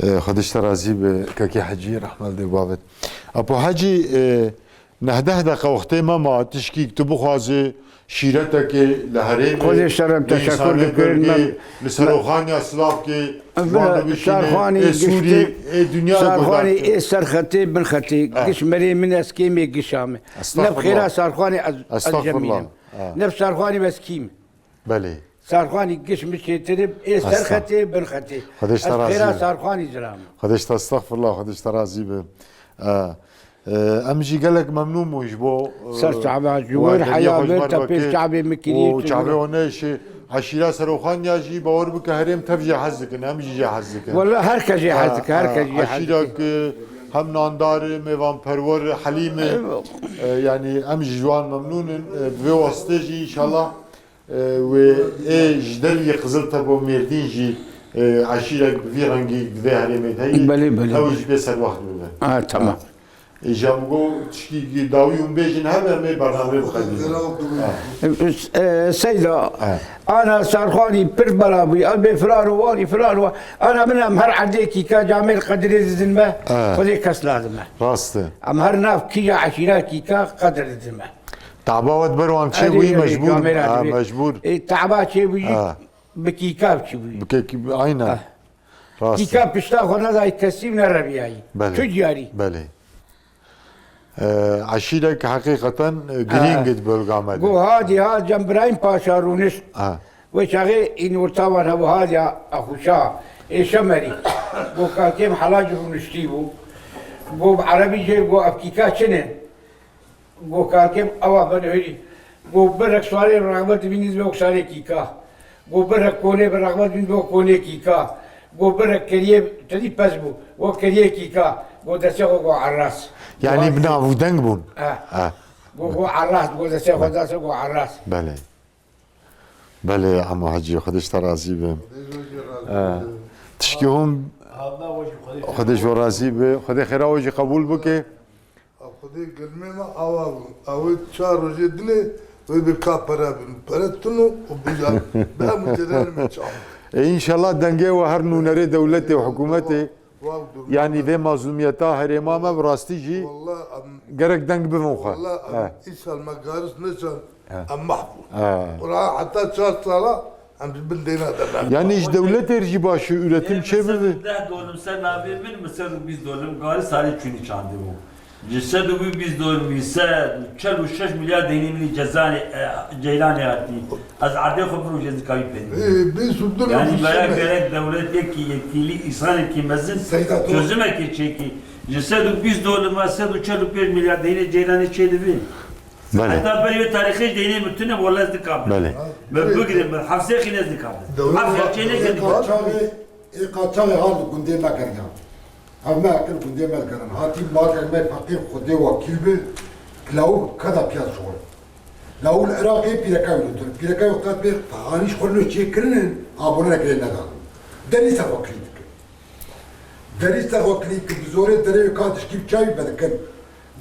E, Xwedê ji te razî be, Kekê Hecî, rehmet dê babet. Apo Hecî, e, nehdeh deqa wextê me ma, tişkî tu bixwazî, şîretekê li herêmê, Xwedê ji te re li teşekkür însanê dikim, bêrgê, me, li Seroxaniya Slavkê, Bila, wan bibîşîne, Sarxanî ê Sûrî, giştê, ê dinya Sarxanî guhdartin. ê serxetê, binxetê, Eh. giş merê min ez kêmê gişa me. Ne bi Estağfurullah. xêra Sarxanî ez, ez Estağfurullah. jemînim. Eh. Ne bi Sarxanî ez kîm. Belê. Sarxanî giş min çêtirib, ê Estağ- serxetê, binxetê. Xwedê ji te Ez xêra razî be. Sarxanî ziram. Xwedê ji te, estağfurullah, Xwedê ji te razî be. Eh, eh, em jî gelek memnûn bûn ji bo, eh, Ser çava ji wir, wayteniya heya xwe ji vir, me te re pêş vekê çavê min kirî, û tu çavê jî. wan neşê. Eşîra Seroxaniya jî bawer bike herêm tev jê hez dikin, em jî jê hez dikin. Wele her kes jê hez Ha, dike, her ha, kes jê hez eşîra dike. Ki hem nandar e, mêvanperwer e, helîm e. Eyvallah. E, yani em jî ji wan memnûn in. E, bi vê wasitê jî inşallah, e, wê ê ji dervî Qiziltepe û Mêrdîn jî, e, eşîrek bi vî rengî di vê herêmê de heye. Belê, belê, Ew belê. jî bê serwext bibe. Ha, tamam. Ha. Îja min got, tişkî dawî hûn bêjin, hebe em ê bernameyê biqedînin. Ha. E, Seyda, Ha. ana Sarxanî pir bela bû, em bê filan û wanî filan û wa-, ana min em her erdê kîka camêr qedirê didin me, Ha. Xwedê kes nadin me. Rast e. Em her nav kîja eşîra kîka qedir didin me. Taba we di ber wan çê Erê, bûyî erê, mecbûr. camêr Ha, erdê. mecbûr. E, taba çê bûyî, Ha. bi kîka çê bûyî. Bi kekî, aynen. Ha. Rast e. Kîka pişta xwe nedayî kesî û nereviyayî. Belê. Tu diyarî. Belê. E, eşîrek heqîqeten, e, girîng Ha. e di bölga me de. Go hadî ha Cem Birahîm Paşa rûnişt. Ha. Wê çaxê înorta wan hebû hadî ha Axuşa, ê Şemerî. Go kakêm helac rûniştî bû. Go bi erebî jê go ev kîka çi ne? Go kakêm ewa ben hêrî. Go birek sarê rexbet bînî wek sarê kîka. Go birek konê bi rexbet bînî wek konê kîka. Go birek keriyê tedî pez bû. Wek keriyê kîka. Go destê xwe go erras. Yani Go bi nav û deng bûn. Ha. Ha. Go go erras. Go destê xwe dase go erras. Belê. Belê, Emo Hecî, Xwedê ji te razî be. Xwedê ji we jî razî Ee, be. Tişkî hûn Xwedê ji we razî be. Xwedê xêra we jî qebûl bike. A Xwedê gelmê me awa bû. Ew ê çar rojê dinê wê bê ka pere bin. Pere tun û bi hemû ceryanê min çawa. E, înşallah dengê we her nûnerê dewletê û hikûmetê, Wa dur. yanî vê mazlûmiyeta herêma me bi rastî jî Wallah, em, gerek deng bivin xwe. Wallah, em, He. îsal me garis neçan, He. em mahv bûn. He. Qur'an heta çar sala em ji bin deyna de berdan. Yanî ji dewletê jî baş û üretim çê bibe. Deh dolim ser navê min, min sed û bîst dolim gari salê çûnî çandî bû. Ji sed û bîst dolimî ser çel û şeş milyar deynê min î cezanê, e, ceylanê hatî. Ez erdê xwe bi rojê zikavî pênî. Ê, bê sûdun Yani rojê baya me. gerek dewletê ki yetkili, îsanê ki mezin Seyda, tu çözüme ki çêkî. Ji sed û bîst dolima sed û çel û pênc milyar deynê ceylanê çê dibî. Belê. Heta berê wê tarîxê ji deynê min tune, wele ez dikabim. Belê. Min bigrin, min hefsê xîn ez dikabim. Dewlet Hef ya çê neke Ê dikabim. qaçaxê, ê qaçaxê hard gundê me geriyan. Ev me ekir gundê me digerin. Hatî makek me feqîr Xwedê wekîl bi, lawik keda piya şixul. Lawik li Iraqê pîreka wî li Tirk. Pîreka wî qet bê hanî ji xwe nû çêkirinin, abone nekirê nedan. Derî ser xwe kilî dikin. Derî ser xwe kilî dikin. Bi zorê derê wê ka tişkî bi çavî vedikin.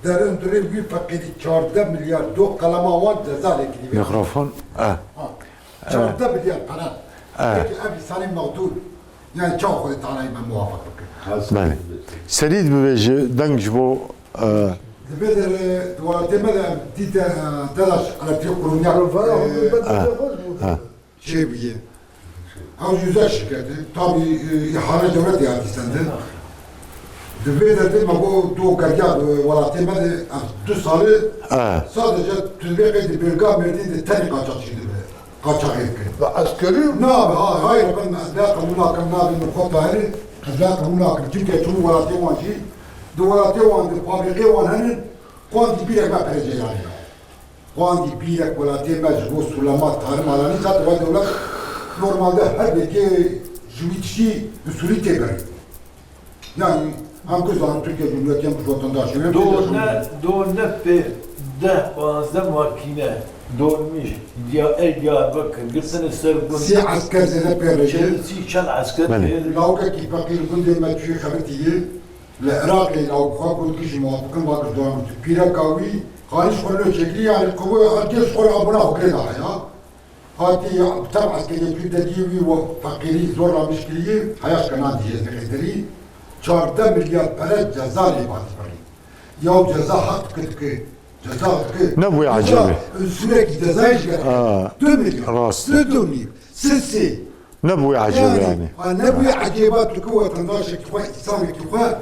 Derin durê wî feqîrî çardeh milyar do qelema wan ceza lê kirî. Mikrofon, eh. Ha. Çardeh milyar para. Eh. Peki ev insanê mexdûr. Yani çawa Xwedê Teala me muwafeq bike. Belê. Serî dibêje deng ji bo, e, Dibê de, e, di welatê me de dîte, e, delaş elektrîk qurûniya, Rova, e, Rova, e, Rova. e, çêbûye. Ew jî uza şirketê, tabî, e, îhale dewletê hatî sendin. Di vê derdê me got, tu geriya di welatê me de ev du sal e, Eh. sadece tu dibê qey di bêlga Mêrdîn de tenê qaçaxçî dibe. Qaçaxê dike. Bi eskerî? Na, ha, hayır, ben ez ne qebûl nakim, nabê min xwe tahir e, ez ne qebûl nakim. Çimkî çû welatê wan jî, di welatê wan de fabrîqê wan hene, qandî bîrek me perê ceyranê ye. Qandî bîrek welatê me ji bo sûlema tarî malanî zat ve dewlet normalde her bêkê ji wî tiştî bi sûrî tê birî. Yani, em ku zanin Türkiye Cumhuriyeti em vatandaşı ne Do ne, do ne pê deh, panzdeh makîne dolmîş, diya ey Diyarbekir, girtine ser gund. Sê esker zêde pê rejê. Çel, sî çel esker Belê. pê rejê. Lawkekî feqîr gundê me çûyê xebitî yê. Li Iraqê lawk xwe gund gijî muwafiqin va kir doran. Pîreka wî, xanîş xwe lê çekirî, yani, qewê herkes xwe re abuna xwe girê da heya. Hatî ya, bi tev eskeriyê Tirk de dî wî û feqîrî zor ramiş kirî, heya şkena diyê zêde qeyderî. Çardeh milyar pere ceza lê hatî birî. Ya ceza haq dike dike. Ceza dike. Nebûye Ceza, ecêbê. Sûrekî cezayê ji gerek. Ha. Du milyar. Rast. Du, du nîv. Sê, sê. Nebûye ecêbê yani. Ha, nebûye ecêba tu ku wetandaşekî xwe, îsanekî xwe,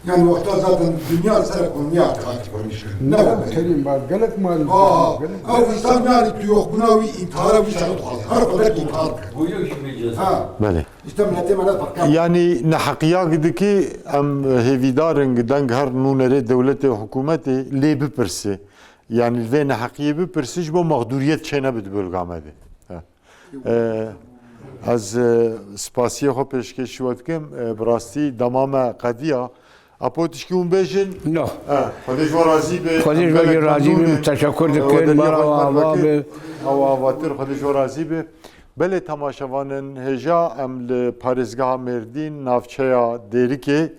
yani wexta zaten dinya ser ekonomiya hatî kurmîş kirin. Ne Ne wexta. Kerîm, ba, gelek mal, Aa, gelek ew insan yani tu yoxbûna wî intihara wî şeref dixwaze. Her xwe belkî intihar bike. Bûye şimdi ceza. Ha. Belê. İşte milletê me ne fark yapmıyor. Yani neheqiyek dikî em hêvîdarin deng her nûnerê dewletê û hikûmetê lê bipirse. Yani vê neheqiyê bipirse ji bo mexdûriyet çênebe di bölga me de. Ha. Ee, ez, e, spasiyê xwe pêşkêşî we dikim. E, bi rastî dema me qediya. Apo tişkî hûn bêjin? No. E, Xwedê ji we razî be. Xwedê ji we jî razî be, teşekur dikin, bera ava be. Ew avatir, Xwedê ji we razî be. Belê temaşevanên hêja, em li parêzgeha Mêrdîn, navçeya Dêrikê,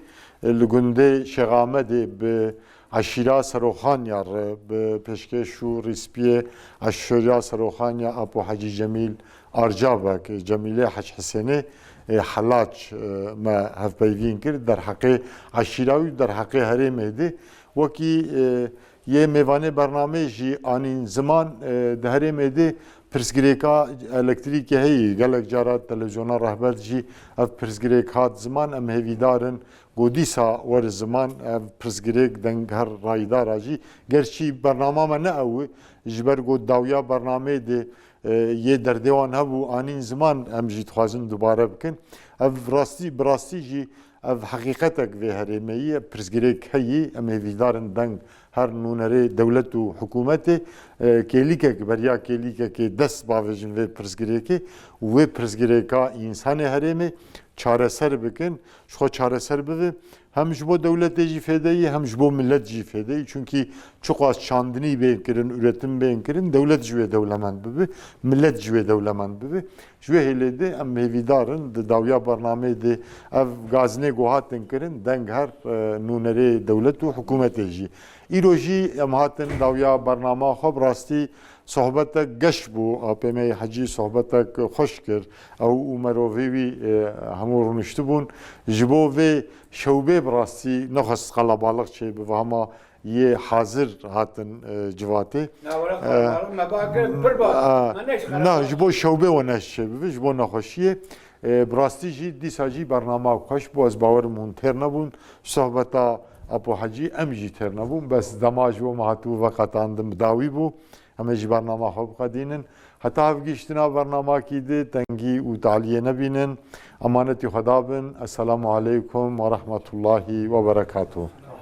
li gundê Şêx Amedê bi Eşîra Seroxanya re bi pêşkêş û rîspiyê eşîra Seroxanya Apo Hecî Cemîl Arcabek, Cemîlê Hec Hisênê, e, Helaç, e, me hevpeyvîn kir derheqê eşîra wî, derheqê herêmê de. Wekî, e, yê mêvanê bernameyê jî anîn ziman, e, di herêmê de pirsgirêka elektrîkê heyî. Gelek cara televîzyona Rehber jî ev pirsgirêk hat ziman, em hêvîdar in. Ku dîsa were ziman, ev pirsgirêk deng her rayîdara jî. Gerçî bernama me ne ew e, ji ber ku dawiya bernameyê de, e, yê derdê wan hebû, anîn ziman, em jî dixwazin dubare bikin. Ev rastî, bi rastî jî ev heqîqetek vê herêmeyî ye, pirsgirêk heyî, em hêvîdar in deng her nûnerê dewlet û hikûmetê, e, kêlîkek, beriya kêlîkekê dest bavêjin vê pirsgirêkê û vê pirsgirêka însanê herêmê çareser bikin, ji xwe çareser bibe, hem ji bo dewletê jî fêde yî, hem ji bo milet jî fêde yî. Çunkî çiqas çandinî bên kirin, üretim bên kirin, dewlet ji wê dewlemend bibe, milet ji wê dewlemend bibe. Ji wê hêlê de em hêvîdar in, di dawiya bernameyê de ev gazinê ku hatin kirin, deng her, e, nûnerê dewlet û hikûmetê jî. Îro jî em hatin dawiya bernama xwe, bi rastî sohbetek geş bû. A P M Hecî sohbetek xweş kir. Ew û merovê wî, e, hemû rûniştibûn. Ji bo vê şewbê bi rastî nexwest qelebalix çêbibe, hema yê hazir hatin, e, civatê. Na, were E, qelebalix me ba kir, pir ba. E, Me neş na, qelebalix. Ji bo şewbê we neş çêbibe, ji bo nexweşiyê. E, bi rastî jî dîsa jî bernama xweş bû. Ez bawerim hûn têr nebûn. Sohbeta Apo Hecî em jî têr nebûn. Bes dema ji bo me hatibû veqetandin bi dawî bû. Em ê jî bernama xwe biqedînin. Heta hevgihiştina bernamakî di tengî û taliyê nebînin. Emanetî Xweda bin. Esselamu aleykum ve rahmetullahi ve berekatuhu.